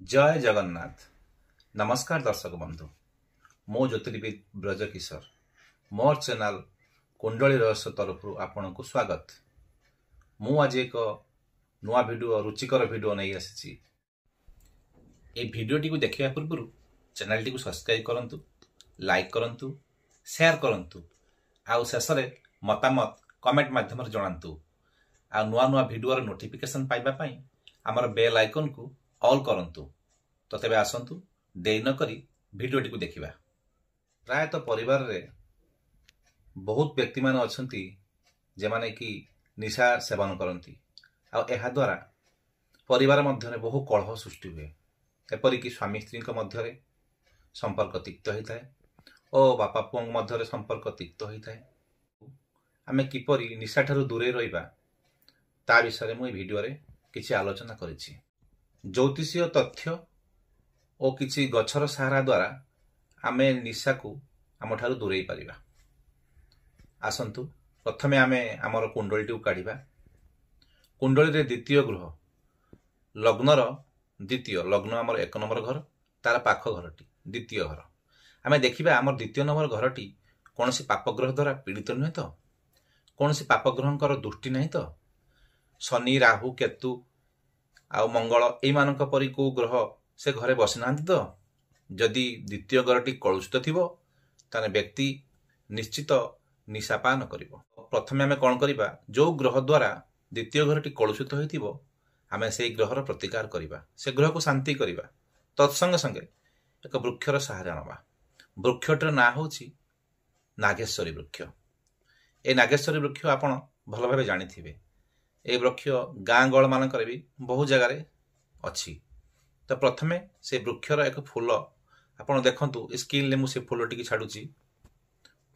ଜୟ ଜଗନ୍ନାଥ। ନମସ୍କାର ଦର୍ଶକ ବନ୍ଧୁ, ମୁଁ ଜ୍ୟୋତିର୍ବିଦ ବ୍ରଜକିଶୋର। ମୋର ଚ୍ୟାନେଲ କୁଣ୍ଡଳୀ ରହସ୍ୟ ତରଫରୁ ଆପଣଙ୍କୁ ସ୍ୱାଗତ। ମୁଁ ଆଜି ଏକ ନୂଆ ଭିଡ଼ିଓ, ରୁଚିକର ଭିଡ଼ିଓ ନେଇ ଆସିଛି। ଏହି ଭିଡ଼ିଓଟିକୁ ଦେଖିବା ପୂର୍ବରୁ ଚ୍ୟାନେଲଟିକୁ ସବସ୍କ୍ରାଇବ୍ କରନ୍ତୁ, ଲାଇକ୍ କରନ୍ତୁ, ସେୟାର କରନ୍ତୁ ଆଉ ଶେଷରେ ମତାମତ କମେଣ୍ଟ ମାଧ୍ୟମରେ ଜଣାନ୍ତୁ। ଆଉ ନୂଆ ନୂଆ ଭିଡ଼ିଓର ନୋଟିଫିକେସନ୍ ପାଇବା ପାଇଁ ଆମର ବେଲ୍ ଆଇକନ୍କୁ ଅଲ୍ କରନ୍ତୁ। ତ ତେବେ ଆସନ୍ତୁ, ଡେରି ନକରି ଭିଡ଼ିଓଟିକୁ ଦେଖିବା। ପ୍ରାୟତଃ ପରିବାରରେ ବହୁତ ବ୍ୟକ୍ତିମାନେ ଅଛନ୍ତି ଯେଉଁମାନେ କି ନିଶା ସେବନ କରନ୍ତି, ଆଉ ଏହାଦ୍ୱାରା ପରିବାର ମଧ୍ୟରେ ବହୁ କଳହ ସୃଷ୍ଟି ହୁଏ। ଏପରିକି ସ୍ୱାମୀ ସ୍ତ୍ରୀଙ୍କ ମଧ୍ୟରେ ସମ୍ପର୍କ ତିକ୍ତ ହୋଇଥାଏ ଓ ବାପା ପୁଅଙ୍କ ମଧ୍ୟରେ ସମ୍ପର୍କ ତିକ୍ତ ହୋଇଥାଏ। ଆମେ କିପରି ନିଶାଠାରୁ ଦୂରେଇ ରହିବା, ତା ବିଷୟରେ ମୁଁ ଏ ଭିଡ଼ିଓରେ କିଛି ଆଲୋଚନା କରିଛି। ଜ୍ୟୋତିଷୀୟ ତଥ୍ୟ ଓ କିଛି ଗଛର ସାହାରା ଦ୍ୱାରା ଆମେ ନିଶାକୁ ଆମଠାରୁ ଦୂରେଇ ପାରିବା। ଆସନ୍ତୁ, ପ୍ରଥମେ ଆମେ ଆମର କୁଣ୍ଡଳୀଟିକୁ କାଢ଼ିବା। କୁଣ୍ଡଳୀରେ ଦ୍ୱିତୀୟ ଗୃହ, ଲଗ୍ନର ଦ୍ୱିତୀୟ, ଲଗ୍ନ ଆମର 1 ନମ୍ବର ଘର, ତାର ପାଖ ଘରଟି ଦ୍ୱିତୀୟ ଘର। ଆମେ ଦେଖିବା ଆମର ଦ୍ୱିତୀୟ ନମ୍ବର ଘରଟି କୌଣସି ପାପଗ୍ରହ ଦ୍ୱାରା ପୀଡ଼ିତ ନୁହେଁ ତ, କୌଣସି ପାପଗ୍ରହଙ୍କର ଦୃଷ୍ଟି ନାହିଁ ତ, ଶନି, ରାହୁ, କେତୁ ଆଉ ମଙ୍ଗଳ ଏଇମାନଙ୍କ ପରି କେଉଁ ଗ୍ରହ ସେ ଘରେ ବସିନାହାନ୍ତି ତ। ଯଦି ଦ୍ୱିତୀୟ ଘରଟି କଳୁଷିତ ଥିବ, ତାହେଲେ ବ୍ୟକ୍ତି ନିଶ୍ଚିତ ନିଶାପାନ କରିବ। ପ୍ରଥମେ ଆମେ କ'ଣ କରିବା? ଯେଉଁ ଗ୍ରହ ଦ୍ୱାରା ଦ୍ୱିତୀୟ ଘରଟି କଳୁଷିତ ହୋଇଥିବ, ଆମେ ସେଇ ଗ୍ରହର ପ୍ରତିକାର କରିବା, ସେ ଗ୍ରହକୁ ଶାନ୍ତି କରିବା। ତତ୍ସଙ୍ଗେ ସଙ୍ଗେ ଏକ ବୃକ୍ଷର ସାହାରା ନେବା। ବୃକ୍ଷଟିର ନାଁ ହେଉଛି ନାଗେଶ୍ୱରୀ ବୃକ୍ଷ। ଏ ନାଗେଶ୍ୱରୀ ବୃକ୍ଷ ଆପଣ ଭଲ ଭାବେ ଜାଣିଥିବେ। ଏ ବୃକ୍ଷ ଗାଁ ଗହଳମାନଙ୍କରେ ବି ବହୁ ଜାଗାରେ ଅଛି। ତ ପ୍ରଥମେ ସେ ବୃକ୍ଷର ଏକ ଫୁଲ ଆପଣ ଦେଖନ୍ତୁ, ଏ ସ୍କ୍ରିନ୍ରେ ମୁଁ ସେ ଫୁଲଟିକି ଛାଡ଼ୁଛି।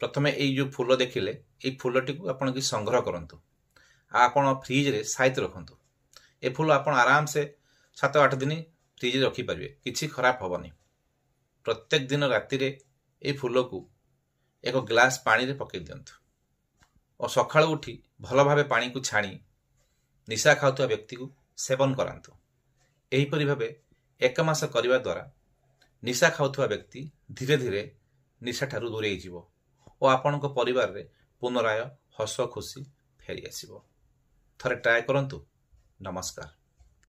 ପ୍ରଥମେ ଏଇ ଯେଉଁ ଫୁଲ ଦେଖିଲେ, ଏଇ ଫୁଲଟିକୁ ଆପଣ କିଛି ସଂଗ୍ରହ କରନ୍ତୁ ଆଉ ଆପଣ ଫ୍ରିଜରେ ସାଇତି ରଖନ୍ତୁ। ଏ ଫୁଲ ଆପଣ ଆରାମସେ 7-8 ଦିନ ଫ୍ରିଜରେ ରଖିପାରିବେ, କିଛି ଖରାପ ହେବନି। ପ୍ରତ୍ୟେକ ଦିନ ରାତିରେ ଏଇ ଫୁଲକୁ ଏକ ଗ୍ଲାସ୍ ପାଣିରେ ପକାଇ ଦିଅନ୍ତୁ ଓ ସକାଳୁ ଉଠି ଭଲ ଭାବେ ପାଣିକୁ ଛାଣି ନିଶା ଖାଉଥିବା ବ୍ୟକ୍ତିକୁ ସେବନ କରାନ୍ତୁ। ଏହିପରି ଭାବେ 1 ମାସ କରିବା ଦ୍ୱାରା ନିଶା ଖାଉଥିବା ବ୍ୟକ୍ତି ଧୀରେ ଧୀରେ ନିଶାଠାରୁ ଦୂରେଇ ଯିବ ଓ ଆପଣଙ୍କ ପରିବାରରେ ପୁନରାୟ ହସ ଖୁସି ଫେରି ଆସିବ। ଥରେ ଟ୍ରାଏ କରନ୍ତୁ। ନମସ୍କାର।